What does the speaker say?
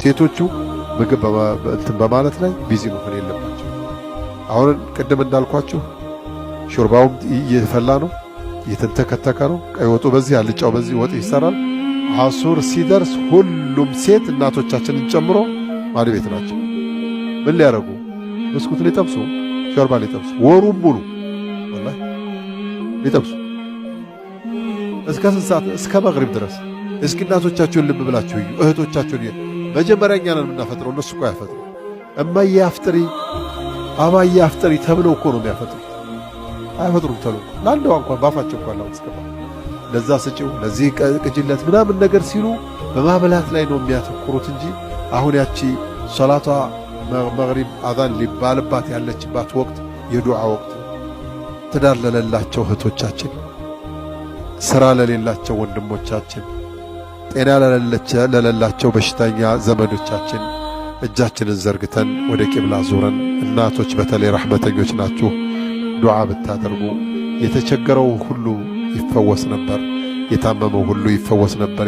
ሴቶቹ ምግብ እንትን በማለት ላይ busy መሆን የለባቸው። አሁን ቅድም እንዳልኳችሁ ሾርባውም እየፈላ ነው፣ እየተንተከተከ ነው። ቀይ ወጡ በዚህ፣ አልጫው በዚህ ወጥ ይሰራል። አሱር ሲደርስ ሁሉም ሴት እናቶቻችንን ጨምሮ ማድ ቤት ናቸው። ምን ሊያረጉ? ብስኩት ሊጠብሱ፣ ሾርባ ሊጠብሱ፣ ወሩም ሙሉ ወላሂ ሊጠብሱ። እስከ ስንት ሰዓት? እስከ መግሪብ ድረስ። እስኪ እናቶቻችሁን ልብ ብላችሁ እዩ፣ እህቶቻችሁን እዩ። መጀመሪያ እኛ ነን የምናፈጥረው፣ እነሱ እኮ አያፈጥሩ። እማዬ አፍጥሪ፣ አባዬ አፍጥሪ ተብለው እኮ ነው የሚያፈጥሩት። አያፈጥሩም ተብለው ለአንድ እንኳን ባፋቸው እንኳን ላስገባ፣ ለዛ ስጪው፣ ለዚህ ቅጅለት ምናምን ነገር ሲሉ በማብላት ላይ ነው የሚያተኩሩት እንጂ አሁን ያቺ ሶላቷ መግሪብ አዛን ሊባልባት ያለችባት ወቅት የዱዓ ወቅት ነው። ትዳር ለሌላቸው እህቶቻችን፣ ስራ ለሌላቸው ወንድሞቻችን፣ ጤና ለሌላቸው በሽተኛ ዘመዶቻችን እጃችንን ዘርግተን ወደ ቂብላ ዙረን፣ እናቶች በተለይ ረሕመተኞች ናችሁ፣ ዱዓ ብታደርጉ የተቸገረው ሁሉ ይፈወስ ነበር። የታመመው ሁሉ ይፈወስ ነበር።